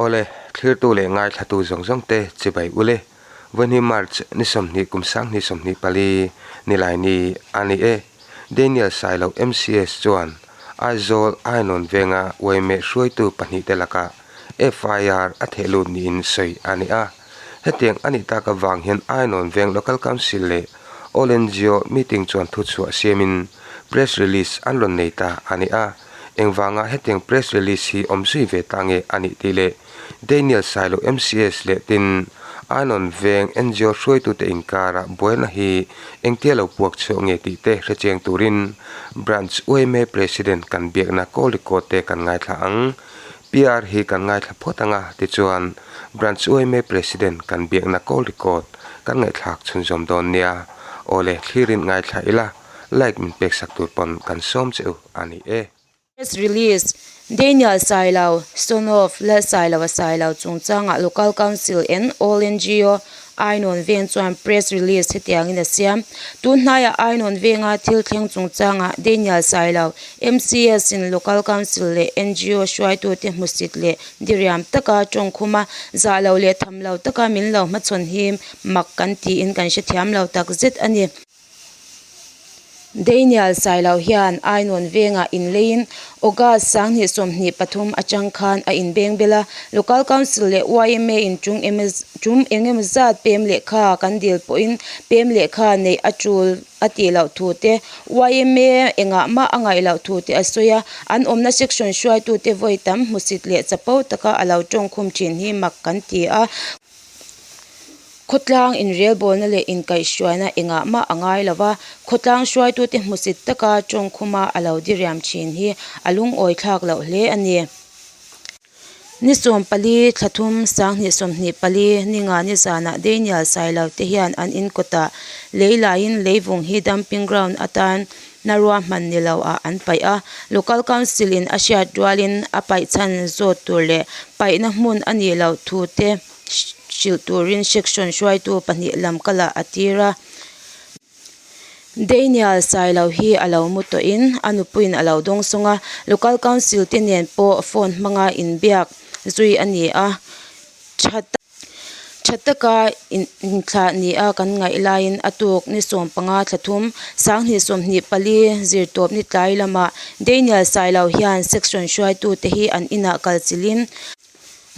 Awle, thlirtu leh ngaithlatu zawng zawng te chibai ule. Vawiin hi March ni 20 kum 2024 Nilaini a ni e. Daniel Sailo MCS chuan Aizawl Ainawn venga uaimeh hruaitu pahnihte lakah FIR a theh lut niin sawi a ni a. Hetiang a nih tak avang hian Ainawn veng Local Council leh All ngo meeting chuan thuchhuah siamin press release an rawn nei ta a ni a. Engvanga hetiang press release hi awm zui ve ta nge a nih tih leh Daniel Sailo MCS leh tin Ainawn veng ngo hruaitute inkarah buaina hi engtia lo puak chhuak nge tih te hrechiang turin Branch yma President kan biakna call record te kan ngaithla ang. PR hi kan ngaithla phawt ang a, tichuan Branch yma President kan biakna call record kan ngaihthlak chhunzawm dawn nia. Awle, thlirin ngaithla ila, like min peksak tur pawn kan sawm che u a ni e. Press release, Daniel Sailo, son of Lalsailova Sailo chungchangah Local Council and All ngo Ainawn Veng chuan press release hetiangin a siam. Tun hnaiah Ainawn Venga thil thleng chungchangah Daniel Sailo, MCS in Local Council leh ngo hruaitute hmusit leh diriam taka tawngkhuma zah lo leh tham lo taka min lo hmachhawn hi mak kan tiin kan hrethiam lo takzet a ni. Daniel Sailo hian Ainawn vengah inleiin August 2023 atang khan a inbeng bel a, Local Council leh yma in tum eng emaw zat pem lehkha kan dil pawhin pem lehkha neih a tul a tih loh thu te, yma engah mah a ngaih loh thu te a sawi a, an awmna section hruaitute vawi tam hmusit leh chapo taka a lo tawngkhum thin hi mak kan ti a. Khawtlang inrelbawlna leh inkaihhruaina engah mah a ngai lo va, khawtlang hruaitute hmusit taka tawngkhuma a lo diriam thin hi a lungawi thlak loh hle a ni. Ni 14 thla thum 2024 ninga nizanah Daniel Sailo te hian an inkawtah lei laiin leivung hi dumping ground atan na ruahman ni lo ah an paih a, Local Council in a hriat rualin a paih chhan zawt tur leh paihna hmun a nih loh thu te hrilh turin section hruaitu pahnih lam kalah a tir a. Daniel Sailo hi a lo mu tawhin a nupuiin a lo dawng sawng a, Local Council te nen pawh phone hmanga inbiak zui a ni a, tha Tha taka inthlah ni a kan ngaih laiin a tuk ni 15 thla thum 2024 zirtawp ni tlai lamah Daniel Sailo hian section hruaitute hi an inah kal chilhin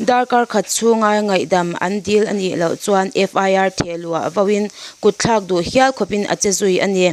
darkar khat chhunga ngaihdam an dil a nih loh chuan FIR theh luah vauhin kutthlak duh hial khawpin a che zui a ni.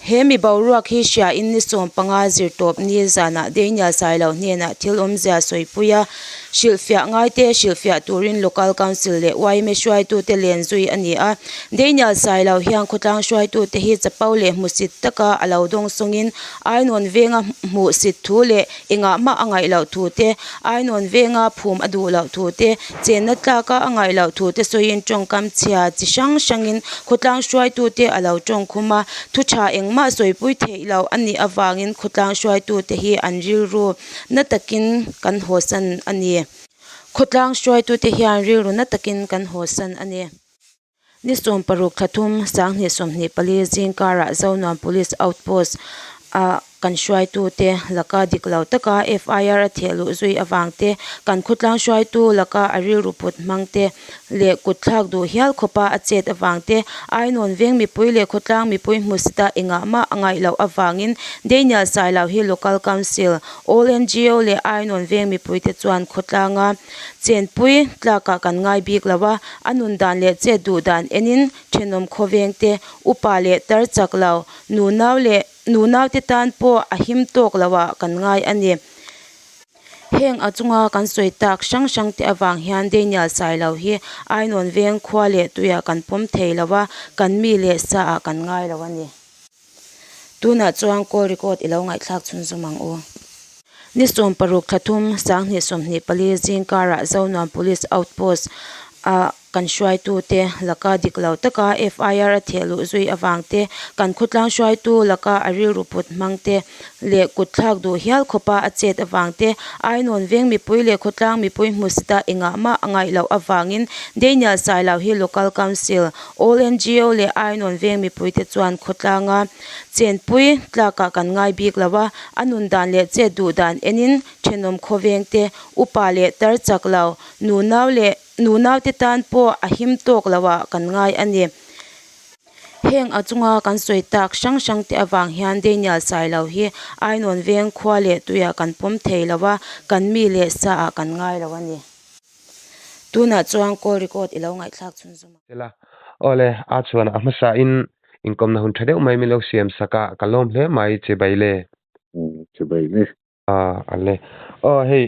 He mi boruak hi hriain ni 15 zirtawp ni zanah Daniel Sailo hnenah thil awmzia sawipui a, hrilhfiah ngaite hrilhfiah turin Local Council leh yma hruaitute len zui a ni a. Daniel Sailo hian khawtlang hruaitute hi chapo leh hmusit taka a lo dawng sawngin Ainawn venga hmuhsit thu leh engah mah a ngaih loh thu te, Ainawn venga phum a duh loh thu te, chenna tlaka a ngaih loh thu te sawiin tawngkam chhia chi hrang hrangin khawtlang hruaitute a lo tawngkhum a, thu tha engmah sawipui theih loh a nih avangin khawtlang hruaitute hi an rilru na takin kan hawsan a ni. Khawtlang hruaitute hian rilru na takin kan hawsan a ni. Ni 60 thla thum 2024 zingkarah Zonuam Police Outpost ah kan hruaitute laka dik lo taka FIR a theh luh zui avang te, kan khawtlang hruaitu laka a rilru put hmang te leh kutthlak duh hial khawpa a chet avang te, Ainawn veng mipui leh khawtlang mipui hmusita engah mah a ngaih loh avangin Daniel Sailo hi Local Council, All ngo leh Ainawn veng mipuite chuan khawtlanga chenpui tlakah kan ngai bik lo a. A nun dan leh chet duh dan enin thenawm khawveng te, upa leh tar chak lo, nunau leh nunau te tan pawh a him tawk lo ah kan ngai a ni. Heng a chunga kan sawi tak hrang hrang te avang hian Daniel Sailo hi Ainawn veng khua leh tuiah kan pawm thei lo a, kan mi leh sa ah kan ngai lo a ni. Tunah chuan call record i lo ngaihthlak chhunzawm ang u. Ni 60 thla thum 2024 zingkarah Zonuam Police Outpost. A kan hruaitute laka dik lo taka FIR a theh luh zui avang te, kan khawtlang hruaitu laka a rilru put hmang te leh kut thlak duh hial khawpa a chet avang te, Ainawn veng mipui leh khawtlang mipui hmusita engah mah a ngaih loh avangin Daniel Sailo hi Local Council, All NGO leh Ainawn veng mipuite chuan khawtlanga chenpui tlakah kan ngai bik lo a, a nun dan leh chet duh dan enin thenawm khawveng te, upa leh tar chak lo, Nunau leh nunaute tan pawh a him tawk lo ah kan ngai a ni. Heng a chunga kan sawi tak hrang hrang te avang hian Daniel Sailo hi Ainawn veng khua leh tuiah kan pawm thei lo a, kan mi leh sa ah kan ngai lo a ni. Tunah chuan call record i lo ngaihthlak chhunzawm ang. Sela, Awle, a chuan a hmasa in inkawmna hun tha deuh mai min lo siam sak a, ka lawm hle mai chibai le. Chibai le. A ale. Aw hei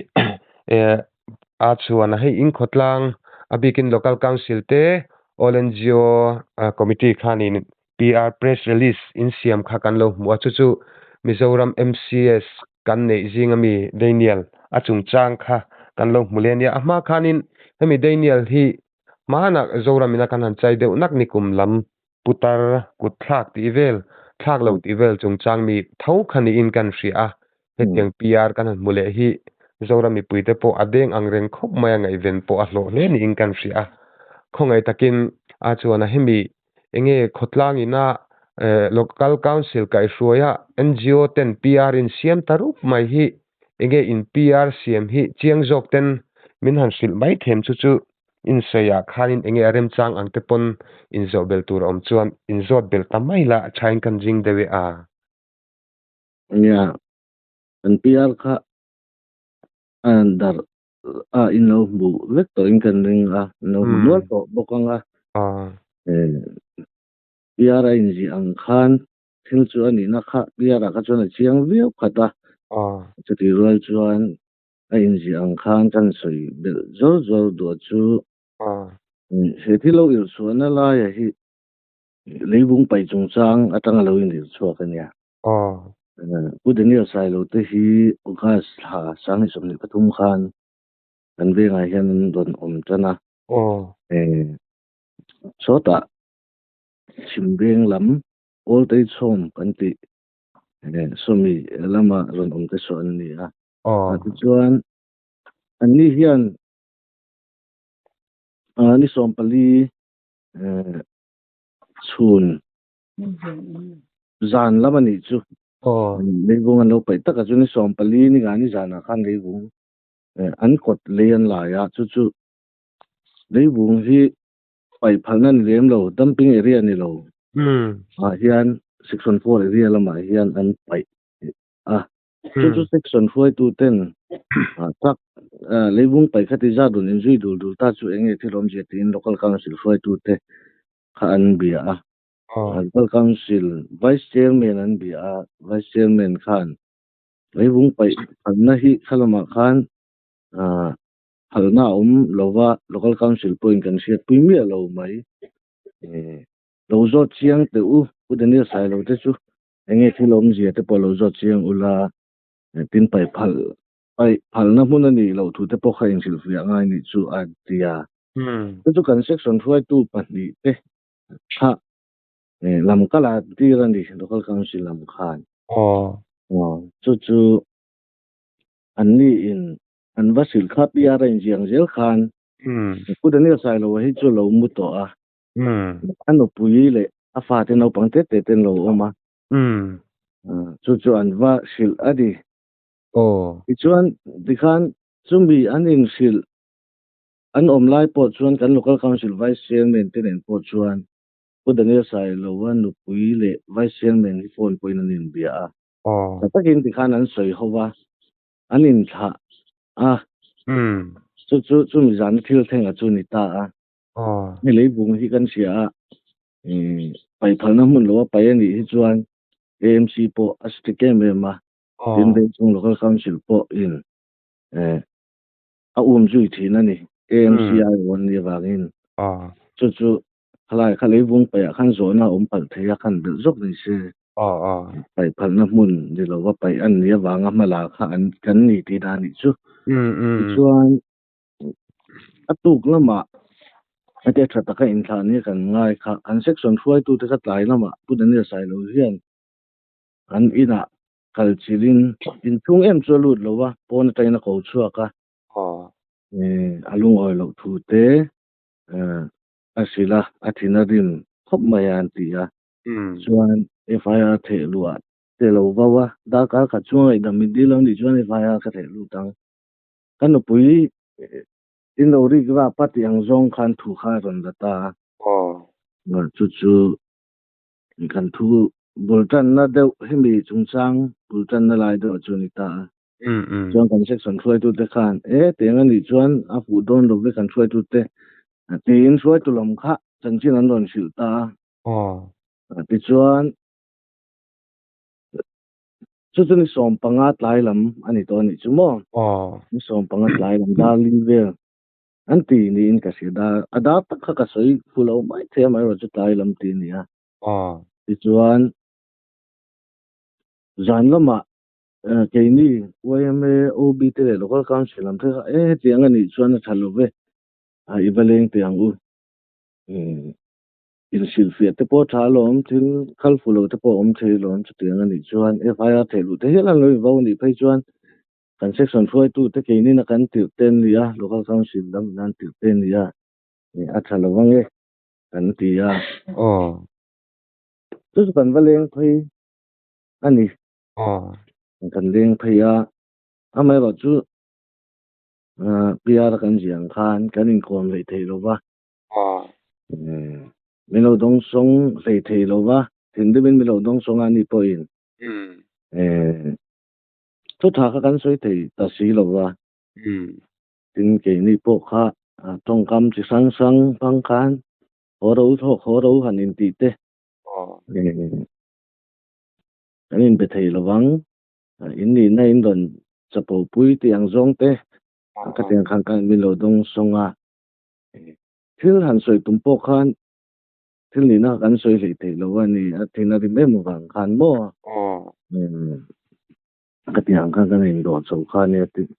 eh a chuan a hei inkhawtlang a bikin local council te all NGO committee khanin PR press release insiam kha kan lo hmu a chu chu Mizoram MCS kan neih zing ami Daniel a chungchang kha kan lo hmu leh a nia. A hma khanin hemi Daniel hi hmanah Zoramina kan han chai deuh nak nikum lam Putar kut thlak tih vel, thlak lo tih vel chungchang mi tho kha niin kan hria a, hetiang PR kan han hmu leh hi Zoram mipuite pawh a deng ang reng khawp mai a ngaihven pawh a hlawh hle niin kan hria a. Khawngaih takin a chuan a hemi enge khawtlang ina Local Council kaihhruaia NGO ten PR in siam ta rup mai hi enge in PR siam hi chiang zawk ten min han hrilh mai them chu chu Insawiah khanin enge a remchang ang te pawn inzawh belh tur a awm chuan inzawt belh ta mai la a thain kan ring deuh e a. Nia, kan PR kha a darh a in lo hmu vek tawhin kan ring a, in lo hmu nual tawh bawk ang a. PR a inzih ang khan thil chu a nihna kha PR ah kha chuan a chiang viau khat a, chutih rual chuan A inziah ang khan kan sawi belh zawr zawr duah chu he thil lo irhchhuahna laia hi leibung paih chungchang atanga lo inirhchhuak a nia. Pu Daniel Sailo te hi August thla 2023 khan kan vengah hian an rawn awm tan a. Sawtah chhim veng lam Old Age Home kan tih sawmi lama rawn awm te saw an ni a. Tichuan anni hian ni 14 chhun zan lam a nih chu leivung an lo paih tak a chu ni 14 ni nga ni zanah khan leivung an kawt lei an lai a chu chu leivung hi paih phalna ni lem lo dumping area ni lo ah hian section 4 area lamah hian an paih a. Chu chu section hruaitu ten truck leivung paih kha ti zat rawn inzui dul dul ta chu eng nge thil awmzia tiin local council hruaitu te kha an bia a. Local council vice chairman an bia a, vice chairman khan leivung paih phalna hi kha lamah khan phalna a awm lova local council pawhin kan hriatpui miah lo mai. Lo zawt chiang teh u, Pu Daniel Sailo te chu Enge thil awmzia te pawh lo zawt chiang ula, tin paih phal paih phalna hmun a nih loh thu te pawh kha inhrilhfiah ngai nih chu a ti a. Chu chu kan section hruaitu pahnih te thlah lam kal a tir a ni, local council lam khan. Chu chu anni in an va hrilh kha PR a inziang zel khan Pu Daniel Sailoa hi chu lo mu tawh a. A nupui leh a fate naupang te te ten lo awm a. Chu chu an va hrilh a ni. Tichuan tikhan chumi an inhrilh an awm lai pawh chuan kan Local Council Vice Chairman te nen pawh chuan Pu Daniel Sailoa nupui leh Vice Chairman hi phone pawhin an inbia a. Tha takin tikhan an sawi ho va, an inthlah a. Chu chu chumi zana thil thleng a chu ni ta a. Hei leibung hi kan hria a, paih phalna hmun lo a paih a nih hi chuan AMC pawh a strict em em a, tin Vengchung Local Council pawh in a um zui thin a ni, AMC ai awn nih avangin. Chu chu khalai kha leibung paih ah khan zawhna a awm palh thei a, khan belh zawk ni se. Paih phalna hmun ni lova paih an nih avanga hmala kha an kan ni tih dan nih chu. Tichuan a tuk lamah. Hetia tha taka inthlah nia kan ngai kha kan section hruaitute kha tlai lamah Pu Daniel Sailo hian an inah kal chilhin inchhung em chu a lut lo a, pawn atangin a ko chhuak a, a lungawi loh thu te a hrilh a, a thin a rim khawp mai a an ti a. Chuan FIR theh luah te lo vau a, darkar khat chhunga ngaihdam min dil lo nih chuan FIR ka theh lut ang. Ka nupui In lo rik rap a tih ang zawng khan thu kha a rawn la ta a. Chu chu kan thu bul tanna deuh hemi chungchang bul tanna lai deuh chu a ni ta a. Chuan kan section hruaitute khan e tiang a nih chuan a fuh dawn lo ve kan hruaitute tiin hruaitu lam kha chanchin an rawn hrilh ta a. Tichuan Chu chu ni 15 tlai lam a ni tawh a nih chu maw? Ni 15 tlai lam dar li vel an ti niin ka hria dar a dar tak kha ka sawi fu lo mai thei a amaherawh chu tlai lam ti a ni a. Tichuan zan lamah keini yma OB te leh Local Council lam te kha e hetiang a nih chuan a tha lo ve i va leng teh ang u. Inhrilhfiah te pawh a tha alawm, thil khal fu lo te pawh a awm thei alawm chutiang a nih chuan FIR theih luh te hial an lo invo a nih phei chuan kan section hruaitu te keinin a kan tirh te an ni a, local council lam in an tirh te an ni a, a tha lo ang e kan ti a. Chu chu kan va leng phei a ni. Kan leng phei a, amaherawh chu PR a kan ziah ang khan kan inkawm leh thei lo va. Min lo dawng sawng hlei thei lo va, thinrimin min lo dawng sawng a ni pawhin thu tha kha kan sawi thei ta si lo va. Tin, keini pawh kha tawngkam chi hrang hrang hmang khan haw ro thawk haw ro han intih te kan inbe thei lo vang. In nihna in rawn chapo pui tih ang zawng te khatiang khan khan min lo dawng sawng a. Thil han sawi tum pawh khan thil nihna kan sawi hlei theih lo a ni, a thin a rim em avang khan maw? Ka tih ang khan kan indawh chho kha a nia tih.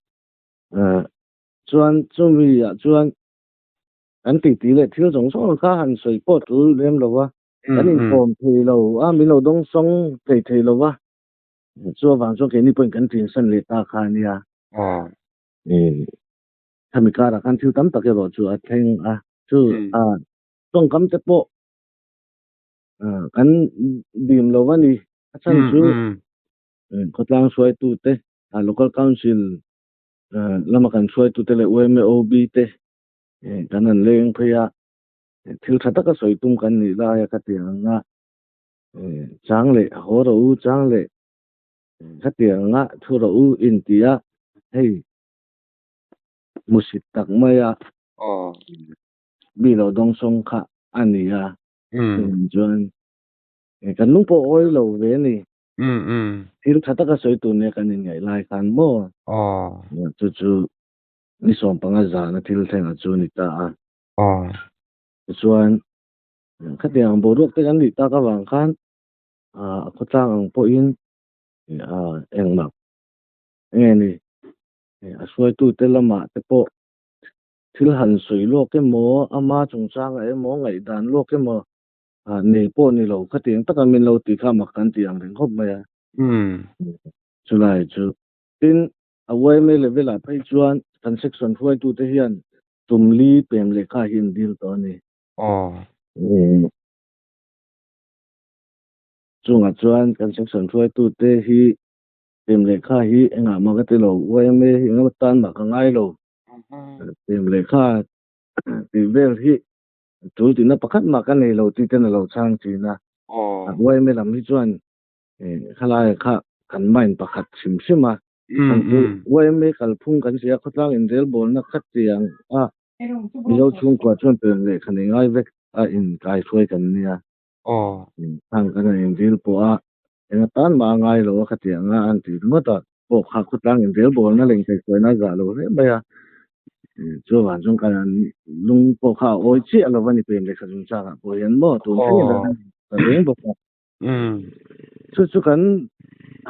Chuan chumi ah chuan kan titi leh thil zawng zawng kha han sawi pawh tul lem lo a, kan inkawm thei lo a, min lo dawngsawng thei thei lo va, chu avang chuan keini pawhin kan tinsan leh ta kha a nia. Khami karah khan thil tam tak erawh chu a thleng a, chu a tawngkam te pawh kan dim lo a ni. A chhan chu khawtlang hruaitu te, local council lama kan hruaitu te leh UMAOB te kan han leng phei a, thil tha taka sawi tum kan nih lai a ka ti ang a, chang leh haw rawh u, chang leh ka ti ang a, thu rawh u inti a, hei. Hmusit tak mai a mi lo dawngsawng kha a ni a, chuvang chuan kan lung pawh awi lo ve a ni. Thil tha taka sawi tur nia kan inngaih lai khan maw chu chu ni 15 zana thil thlengah chu a ni ta a. Tichuan khatiang boruak te kan nih tak avang khan a khawtlang ang pawhin engmah enge ni A hruaitute lamah te pawh thil han sawi lawk emaw, ama chungchangah emaw, ngaihdan lawk emaw nei pawh ni lo khatiang taka min lo ti kha mak kan ti ang reng khawp mai a. Chulai chu. Tin, a yma level ah phei chuan kan section hruaitute hian tum li pem lehkha hi an dil tawh a ni. Chungah chuan kan section hruaitute hi Pem lehkha hi engah mah ka ti lo, yma hi engemaw tan mah ka ngai lo. Pem lehkha tih vel hi tul tihna pakhat mah ka nei lo tih ten a lo chhang thin a. Yma lam hi chuan khalai kha kan mind pakhat hrim hrim a. Yma kalphung kan hria khawtlang inrelbawlna kha tiang a Mizo chhungkua chuan pem lehkha nei ngai vek a inkaihruai kan nia. Khang kan han inril pawh a, eng atan mah a ngai lo a khatiang a an ti ringawt a, pawh kha khawtlang inrel bawlna leh inkaihhruaina a zah lo hle mai a. Chuavang chuan kan han lung pawh kha a awi chiah lo va ni pem lehkha chungchangah pawh hian maw tun thlengin kan han ta reng bawk a. Chu chu kan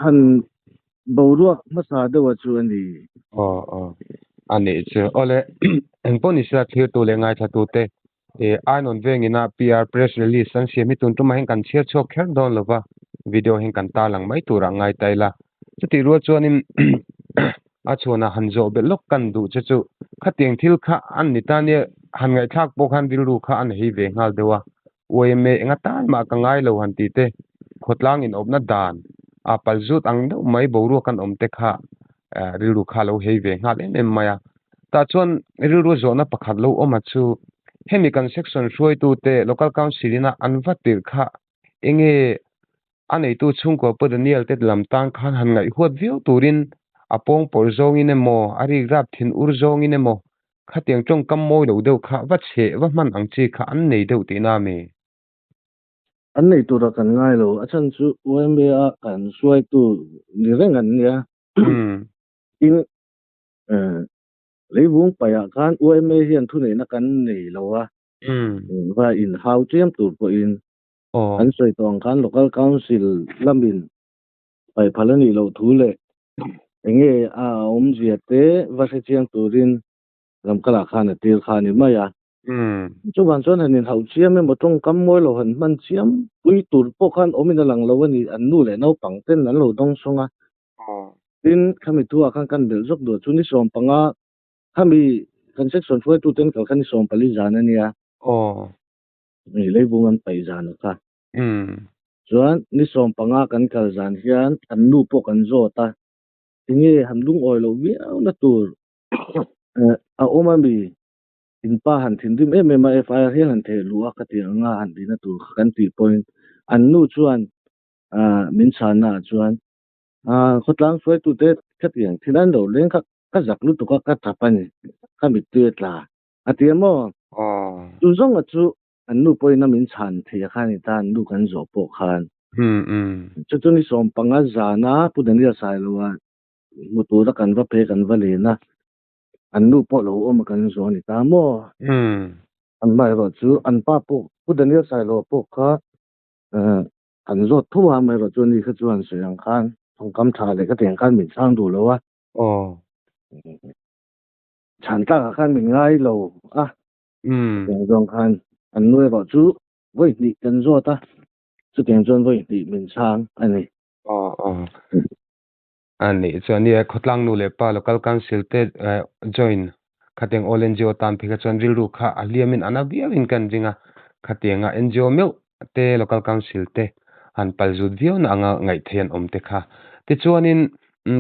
han boruak hmasa deuh a chu a ni. Aw aw a nih chu. Awle engpawh ni sela thlirtu leh ngaithlatute. E Ainawn vengina PR press release an siam hi tun tumah hian kan chhiar chhuak kher dawn lova, video hian kan tarlang mai turah ngai ta ila. Chutih rual chuanin a chhuanah han zawh belh lawk kan duh che chu khatiang thil kha an ni ta nia, han ngaihthlak pawh khan rilru kha an hei ve nghal deuh a, YMA enga tan mah ka ngai lo han tih te, khawtlang inawpna dan a pal zut ang deuh mai boruak an awm te kha rilru kha a lo hei ve nghal em em mai a. Tah chuan rilru zawhna pakhat lo awm a chu hemi kan section hruaitute local council ina an va tirh kha enge a neitu chhungkua Pu Daniel te lam tan khan han ngaihhuat viau turin a pawng pawrh zawngin emaw a rik rap thin ur zawngin emaw khatiang tawngkam mawi lo deuh kha va chheh va hman ang chi kha an nei deuh tihna a mi? An nei tura kan ngai lo, a chhan chu YMA a kan hruaitu ni reng an nia. Tin, leivung paihah khan YMA hian thuneihna kan nei lo a, va inhau chiam tur pawhin an sawi tawh ang khan Local Council lamin paih phal a nih loh thu leh enge a awmzia te va hre chiang turin Ramkalah khan a tir kha a ni mai a. Chuvang chuan han inhauh chiam emaw tawngkam mawi lo han hman chiam pui tur pawh khan awmin a lang lo a ni, an nu leh naupang ten an lo dawng sawng a. Tin, khami thuah khan kan belh zawk duh chu ni 15 khami kan section hruaitu ten kal kha ni 14 zan a nia. Ni leivung an paih zan a kha. Chuan ni 15 kan kal zan hian an nu pawh kan zawt a, tinge han lungawi loh viau na tur a awm a mi? In pa han thinrim em em a, FIR hial han theh luh a ka ti ang a, han tihna tur kha kan tih pawhin an nu chuan min chhanna ah chuan khawtlang hruaitute khatiang thil an lo leng kha ka zak lutuk a, ka tap a ni, ka mittui a tla a ti a maw? Chu zawnga chu an nu pawhin a min chhan thei a kha a ni ta, an nu kan zawh pawh khan. Chu chu ni 15 zana Pu Daniel Sailoa hmu tura kan va phei kan va len a, an nu pawh lo awm a kan zawh a ni ta maw? An hmaerawh chu an pa pawh Pu Daniel Sailoa pawh kha Kan zawt tho a, amaherawh chu ani kha chuan sawi ang khan thawngkam tha leh ka tiang khan min chhang duh lo a. Aw. Chhan tlakah khan min ngai lo a. Chutiang zawng khan an nu erawh chu vawi hnih kan zawt a, chutiang chuan vawi hnih min chhang a ni. Aw aw. A nih chuan nia khawtlang nu leh pa local council te join khatiang all NGO tan phei kha chuan rilru kha a hliamin a na viauin kan ring a, khatianga NGO meuh te local council te han pal zut viau na anga ngaih theih an awm te kha. Tichuanin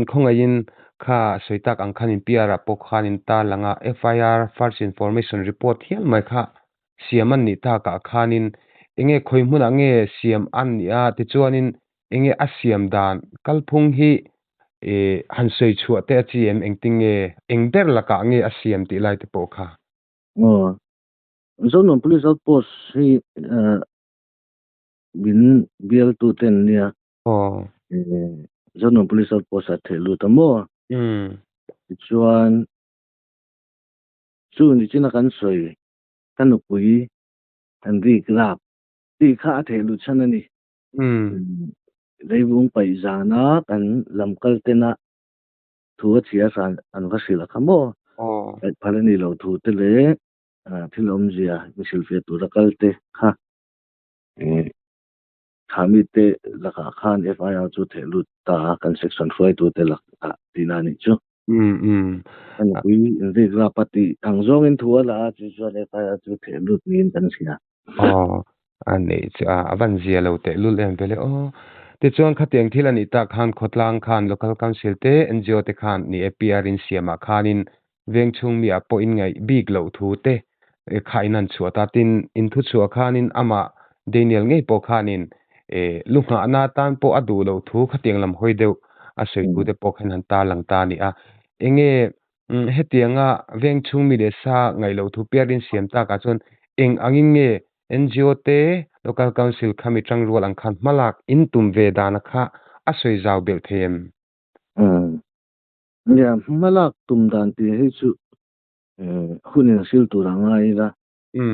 khawngaihin kha sawi tak ang khanin PR ah pawh khanin tarlang a FIR first information report hial mai kha siam an nih takah khanin enge khawi hmunah nge siam an nih a tichuanin Enge a siam dan kalphung hi han sawi chhuah te a chi em? Engtin nge, eng ber lakah nge a siam tih lai te pawh kha? Aw, Zonuam Police Outpost hi min bialtu te an nia. Aw. Zonuam Police Outpost ah theh lut a maw? Tichuan, chu nichina kan sawi, ka nupui an rik lak tih kha a theh lut chhan a ni. Leivung paih zana kan lam kal tena thu a chhia hran an va hrilh a kha maw? Paih phal a nih loh thu te leh thil awmzia mi hrilhfiah tura kal te kha kha mite lakah khan FIR chu theh lut ta a, kan section hruaitute lakah tihna a nih chu. Ka nupui inrik rap a tih ang zawngin thu a la a, chu chuan FIR chu theh lut niin kan hria. Aw, a neih chu a, a van zia lo teh lul em vele aw. Tichuan khatiang thil a nih tak khan khawtlang khan Local Council te NGO te khan ni e PR in siamah khanin veng chhung mi ah pawh in ngaih bik loh thu te kha in han chhuah ta. Tin, in thu chhuah khanin amah Daniel ngei pawh khanin e lu nghahna tan pawh a duh loh thu khatiang lam hawi deuh a sawi thu te pawh khan han tarlang ta a ni a. Enge Hetianga veng chhung mi leh sa ngaih loh thu piarin siam takah chuan eng angin nge NGO te Local Council kha mi tangrual ang khan hmalak in tum ve dana kha a sawi zau belh thei em? Nia, hmalak tum dan tih hi chu hunin a hril tur a ngai ila.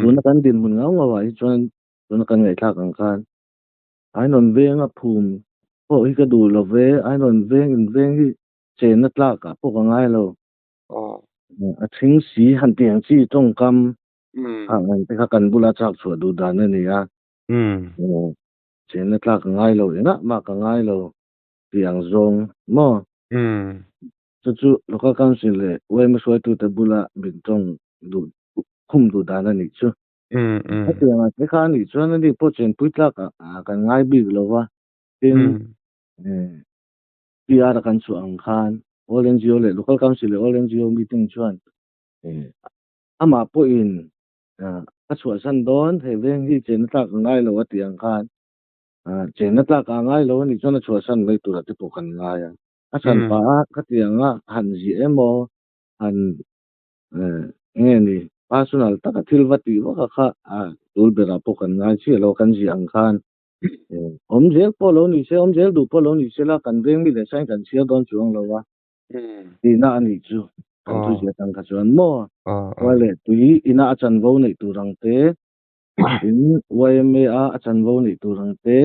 Tuna kan dinhmun ngau ngau ah hi chuan tuna kan ngaihthlak ang khan Ainawn venga phum pawh hi ka duh lo ve, Ainawn veng in veng hi chenna tlakah pawh ka ngai lo. A thing si han ti ang chi tawngkam. Khang ang te kha kan bula chak chhuah duh dan a ni a. Chenna tlak ka ngai lo, engah mah ka ngai lo tih ang zawng maw? Chu chu Local Council leh yma hruaitute bula min tawng duh khum duh dan a nih chu. Hetiang ang te kha a nih chuan ani pawh chenpui tlak ah kan ngai bik lo va, tin PR a kan chhuah ang khan All NGO leh Local Council leh All NGO meeting chuan amah pawhin ka chhuahsan dawn hei veng hi chenna tlak a ngai lo a tih ang khan chenna tlak a ngai lo a nih chuan a chhuahsan mai tur ah te pawh kan ngai a. A chhan pah a khatiang a han ziah emaw han eng nge ni personal taka thil va tih vak a kha a tul berah pawh kan ngai chiah lo kan ziah ang khan awm zel pawh lo ni se awm zel duh pawh lo ni se la kan veng mi leh sain kan chhiar dawn chuang lo a tihna a nih chu kan thu ziah tang kha chuan maw khua leh tui ina a chanvo neih tur ang te tin yma a a chanvo neih tur ang te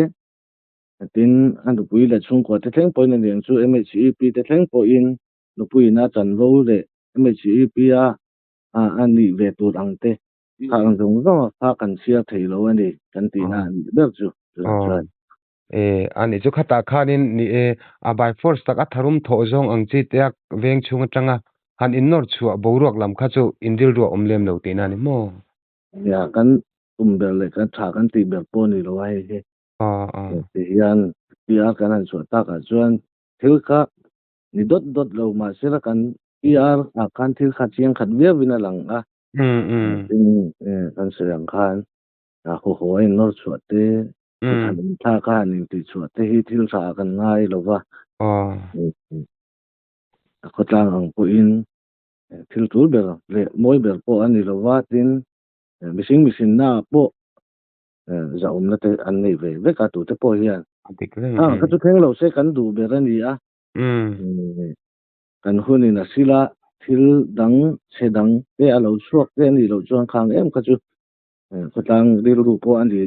tin a nupui leh chhungkua te thleng pawhin a ni ang chu MHEP te thleng pawhin nupuiin a chanvo leh MHEP a a nih ve tur ang te kha ang zawng zawng a kha kan chhiar thei lo a ni kan tihna a nih ber chu tunah chuan. E a nih chu khatah khanin ni e a by force tak a tharum thawh zawng ang chi te a veng chhung atanga han innawr chhuah boruak lam kha chu inrilru a awm lem lo tihna a ni maw? Nia kan tum ber leh kan tha kan tih ber pawh a ni lo a hei hi. Ti hian PR kan han chhuah takah chuan thil kha ni dawt dawt lo mahsela kan PR ah khan thil kha chiang khat viau in a lang a. Tin kan sawi ang khan haw haw a innawr chhuah te, kut han inthlak a han intih chhuah te hi thil tha ah kan ngai lo va. A khawtlang ang pawhin thil tul ber leh mawi ber pawh a ni lo va, tin mihring mihrinna ah pawh zahawmna te an nei ve vek a tute pawh hian. A kha chu thleng lo se kan duh ber a ni a. Kan hunin a sil a, thil dang chhe dang te a lo chhuak te a nih loh chuan khang em kha chu khawtlang rilru pawh a ni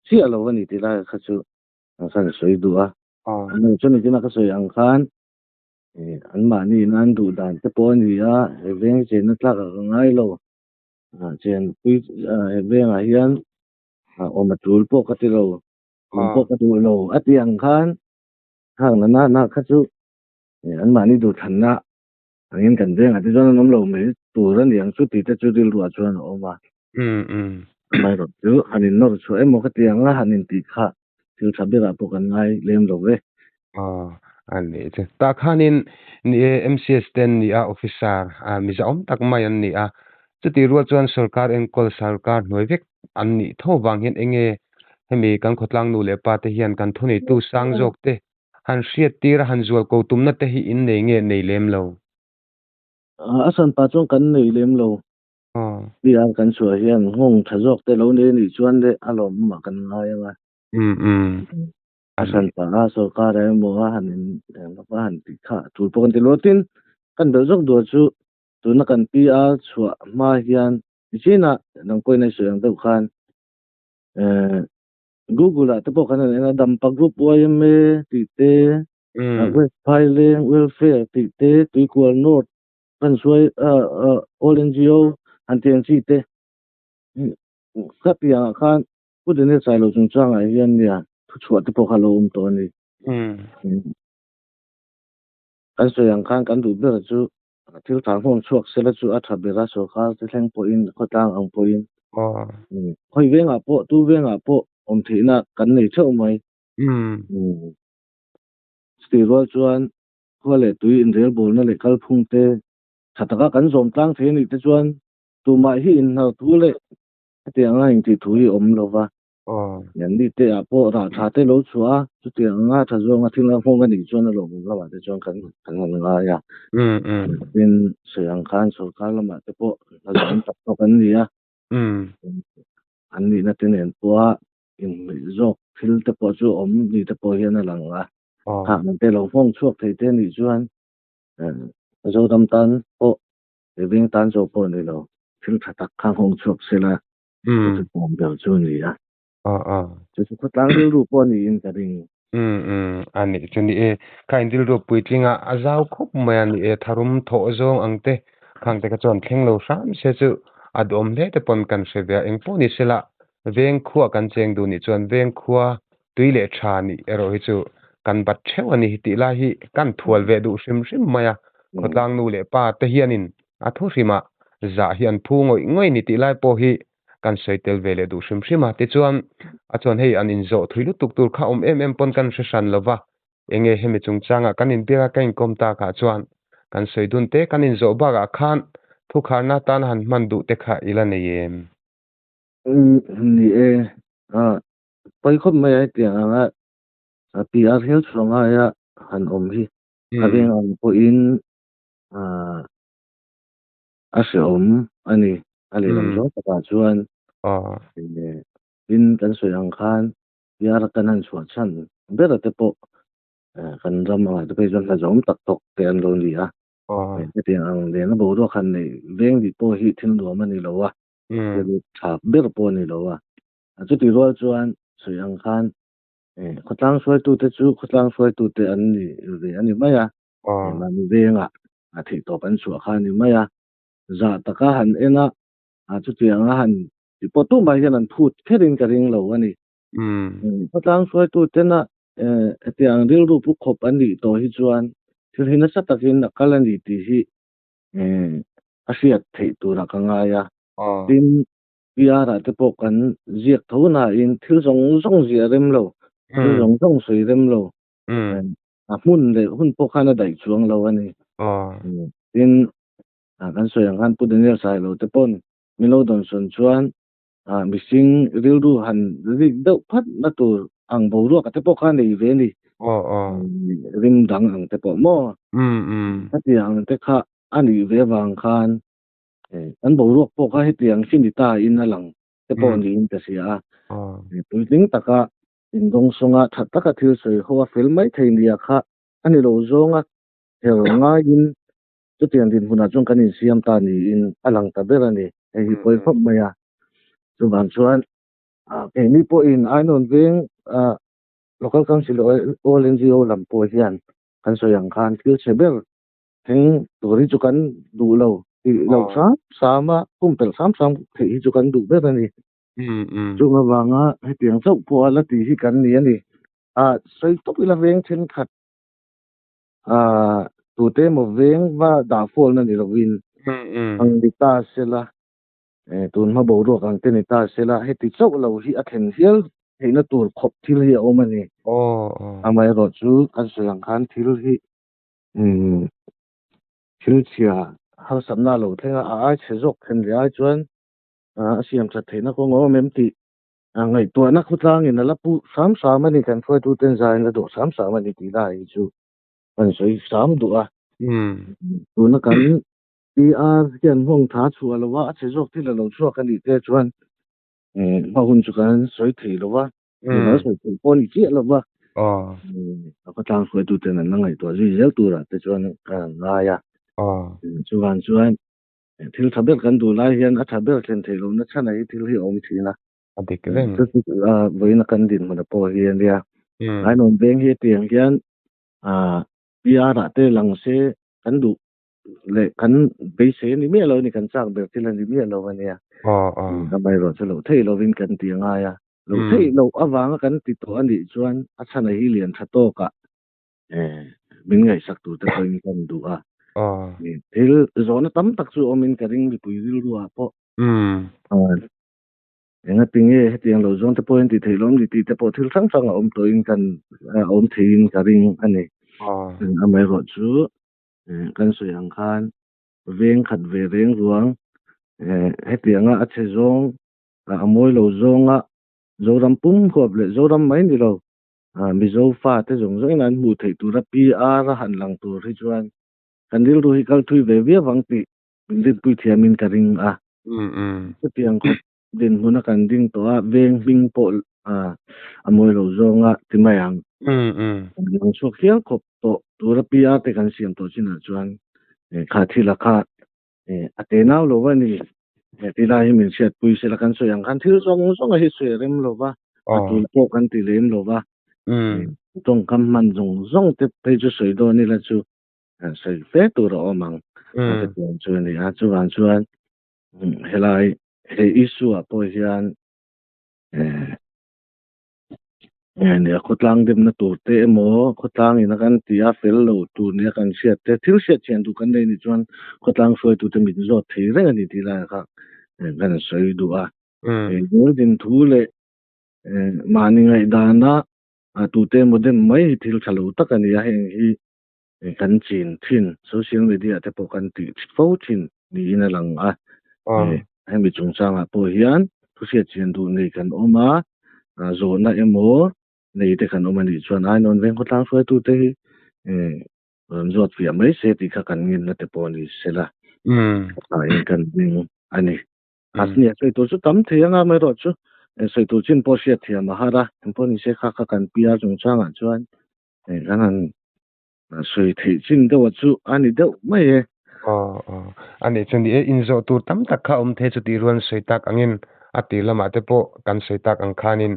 chiah lo a ni tih lai kha chu kan sawi duh a. Chuan nichina ka sawi ang khan anmahni in an duh dan te pawh a ni a, he veng chenna tlak ah ka ngai lo. Chenpui he vengah hian awm a tul pawh ka ti lo, awm pawh ka duh lo a tih ang khan khang na na na kha chu anmahni duhthlanna angin kan vengah te chuan an awm lo mai tur a ni ang chu tih te chu rilruah chuan a awm a. Amaherawh chu han innawr chhuah emaw ka ti ang a, han intih kha thil tha berah pawh kan ngai lem lo ve. Aw, a nih chu. Tah khanin ni e, MCS te an ni a, officer mizaawm tak mai an ni a. Chutih rual chuan sorkar enkawl sarkar hnuai vek an nih tho vang hian enge hemi kan khawtlang nu leh pa te hian kan thuneitu sang zawk te han hriat tir a han zual ko tumna te hi in nei nge nei lem lo? A sanpa chuan kan nei lem lo. PR kan chhuah hian nghawng tha zawk te lo nei anih chuan le a lawmawmah kan ngai ang a. A hran pah a, sorkar ah emaw a han in a han tih kha a tul pawh kan ti lo. Tin, kan belh zawk duh chu tuna kan PR chhuah hma hian nichinah nang pawhin a sawi ang deuh khan Google ah te pawh kan han en a, Dampa Group yma tih te, West Phaileng Welfare tih te, Tuikual North kan hruai All NGO han tih ang chi te khatiang ah khan Pu Daniel Sailo chungchangah hian nia thuchhuah te pawh kha a lo awm tawh a ni. Kan sawi ang khan kan duh ber chu thil tha nghawng chhuak sela chu a tha ber a, sorkar te thleng pawhin khawtlang ang pawhin khawi vengah pawh tu vengah pawh awm theihna kan nei theuh mai. Chutih rual chuan khua leh tui inrelbawlna leh kalphung te tha taka kan zawm tlang thei anih te chuan tumah hi inhnar thu leh hetiang anga intih thu hi awm lo va. Yanni te ah pawh rah tha te lo chhuah a, chutiang anga tha zawnga thil a nghawng anih chuan a lawmawm lamah te chuan kan kan han ngai a. Tin, sawi ang khan sorkar lamah te pawh hna zawm tak tawk an ni a. An nihna te nen pawha inhmeh zawk thil te pawh chu awm ni te pawh hian a lang a. Hahna te lo nghawng chhuak thei te anih chuan Zoram tan pawh he veng tan zawk pawh ni lo thil tha tak kha nghawng chhuak sela chu chu pawm ber chu a ni a. Chu chu khawtlang rilru pawh a niin ka ring. A nih chu ni e. Kha in rilru puitling a a zau khawp mai a ni e. Tharum thawh zawng ang te khang te kha chuan thleng lo hram se chu a duhawm hle te pawn kan hre ve a, engpawh ni sela veng khua kan cheng duh nih chuan veng khua tui leh tha nih erawh hi chu kan bat theuh a ni tih lai hi kan thual ve duh hrim hrim mai a, khawtlang nu leh pa te hianin a thu hrimah zah hi an phu ngawih ngawih ni tih lai pawh hi kan sawi tel ve leh duh hrim hrim a, tichuan a chuan hei an inzawh thui lutuk tur kha awm em em pawn kan hre hran lo va, Enge hemi chungchangah kan inbiak a ka inkawm takah chuan kan sawi dun te kan inzawh bakah khan thukharna atan han hman duh te kha i la nei em? Ni e, pawi khawp mai a hetiang anga PR hial chhuah ngaia han awm hi a veng ang pawhin a hrehawm a ni. A lehlam zawng takah chuan tin kan sawi ang khan PR kan han chhuah chhan ber te pawh kan ram angah te phei chuan hna zawm tak tawk te an lo ni a. Hetiang ang lehna boruak han neih veng dih pawh hi thil nuam a ni lo a, thil tha ber pawh a ni lo a. Chutih rual chuan sawi ang khan khawtlang hruaitute chu khawtlang hruaitute an ni ve a ni mai a, mahni vengah a theihtawp an chhuah kha a ni mai a. Zah taka han en a, chutiang a han tih pawh tumah hian an phut kherin ka ring lo a ni. Khawtlang hruaitu tena hetiang rilru pu khawp an nih tawh hi chuan thil hi nasa takin a kal a ni tih hi a hriat theih turah ka ngai a. Tin, PR ah te pawh kan ziak tho nain thil zawng zawng ziah rem lo, thil zawng zawng sawi rem lo, a hmun leh hun pawh khan a daih chuang lo a ni. Tin, kan sawi ang khan Pu Daniel Sailo te pawn min lo dawnsawn chuan mihring rilru han rik deuh phat na tur ang boruak te pawh kha nei ve a ni. Rim dang ang te pawh maw? Hetiang ang te kha a nih ve avang khan kan boruak pawh kha hetiang hi ni ta in a lang te pawh niin ka hria a. Puitling taka indawngsawnga tha taka thil sawi ho a fel mai thei nia kha a ni lo zawnga her ngaiin Chutiang dinhmunah chuan kan insiam ta niin a lang ta ber a ni. Hei hi pawi khawp mai a. Chuvang chuan keini pawhin Ainawn veng Local Council All NGO lam pawh hian kan sawi ang khan thil chhe ber thleng tur hi chu kan duh lo tih loh hram hram a, pumpelh hram hram theih hi chu kan duh ber a ni. Chung avanga hetiang chauh pawha la tih hi kan ni a ni. Sawi tawp ila veng thenkhat Tute emaw veng va dah fawlna ni lovin ang ni ta sela, tun hma boruak ang te ni ta sela, heti chauh lo hi a thlen hial theihna tur khawp thil hi a awm a ni. Amaherawhchu kan sawi ang khan thil hi thil chhia harsatna a lo thleng a, a ai chhe zawk thlen leh ai chuan a siam that theihna kawng a awm em tih Ngaihtuahna khawtlangin a la pu hram hram a ni, kan hruaituten zain la dawh hram hram a ni tih lai hi chu kan sawi hram duh a. Tuna kan PR hian nghawng tha chhuah lo a, a chhe zawk thil a lo chhuak a nih te chuan hma hun chu kan sawi thei lo va, mimal sawi theih pawh a ni chiah lo va. A khawtlang hruaituten an la ngaihtuah zui zel turah te chuan ka ngai a. Chuvang chuan Thil tha ber kan duh lai hian a tha ber thlen theih lohna chhanah hi thil hi a awm thin a. A dik reng. Chu chu vawiina kan dinhmun a pawh hi a nia. Ainawn veng hi hetiang hian PR ah te lang se kan duh leh kan beisei a ni miah lo a ni, kan chak ber thil a ni miah lo a nia. Amaherawhchu loh theih lovin kan ti a ngai a. Loh theih loh avanga kan ti tawh a nih chuan a chhanah hi lian tha tawkah min ngaihsak tur te pawhin kan duh a. Thil zawhna tam tak chu awmin ka ring mipui rilru ah pawh. Enga tinge hetiang lo zawng te pawhin tih theih lawm ni tih te pawh thil hrang hrang a awm tawhin kan awm theiin ka ring a ni. Amaherawh chu kan sawi ang khan veng khat ve reng ruang hetianga a chhe zawng a mawi lo zawnga Zoram pum huap leh Zoram mai ni lo Mizo fate zawng zawngin an hmuh theih tura PR a han lang tur hi chuan kan rilru hi kal thui ve viau ang tih min rinpui thiamin ka ring a. Chutiang khawp dinhmuna kan ding tawh a, veng hming pawh a mawi lo zawnga ti mai ang. Kan lang chhuak hial khawp tawh tura PR te kan siam tawh chinah chuan kha thila kha a tenau lo a ni. Tilai hi min hriatpui sela kan sawi ang khan thil zawng zawng a hi sawi a rem lo va, a tul pawh kan ti lem lo va. Tawngkam hman zawng zawng te phei chu sawi dawn ila chu sawi fe tur a awm ang. Chutiang chu a ni a, chuvang chuan. Helai he issue ah pawh hian nge nia khawtlang demna tur te emaw khawtlang ina kan ti a fel lo tur nia kan hriat te thil hriat thian duh kan nei nih chuan khawtlang hruaitute min zawt thei reng a ni tih laiah kha kan sawi duh a. Hel din thu leh mahni ngaihdana tute emaw dem mai hi thil tha lo tak a ni a, heng hi kan chin thin social media te pawh kan tih fo thin niin a lang a. Hemi chungchangah pawh hian thu hriatchian duh nei kan awm a, zawhna emaw nei te kan awm a nih chuan Ainawn veng khawtlang hruaitute hi rawn zawt fiah mai se tih kha kan ngenna te pawh ni sela in kan ring a ni. A nia sawi tur chu tam thei anga amaherawhchu sawi tur chin pawh hriat thiam a har a, engpawh ni se kha kha kan PR chungchangah chuan kan han sawi theih chin deuh a chu a ni deuh mai e. Aw aw a nih chu ni e, inzawh tur tam tak kha a awm thei chu tih rual sawi tak angin a tir lamah te pawh kan sawi tak ang khanin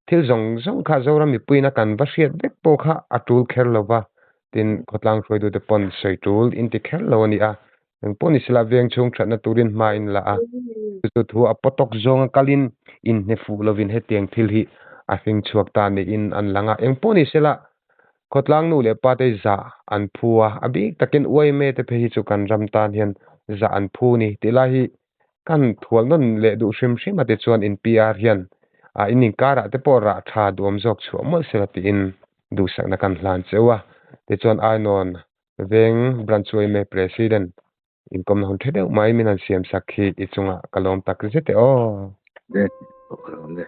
thil zawng zawng kha Zoram mipuiin a kan va hriat vek pawh kha a tul kher lo va, tin khawtlang hruaitute pawn sawi tul in ti kher lo a ni a, engpawh ni sela veng chhung thatna turin hma in la a, chu chu thu a pawtawk zawnga kalin inhne fuh lovin hetiang thil hi a hring chhuak ta niin an lang a, engpawh ni sela Khawtlang nu leh pa te zah an phu a, a bik takin UIMA te phei hi chu kan ram tan hian zah an phu ni tih lai hi kan thual nawn leh duh hrim hrim a tichuan in PR hian ah in inkarah te pawh rah tha duhawm zawk chhuah mawlh sela tiin duhsakna kan hlan cheu a, tichuan Ainawn veng Branch UIMA President inkawmna hun tha deuh mai min han siam sak hi i chungah ka lawm tak zet e aw. Le, ka lawm le.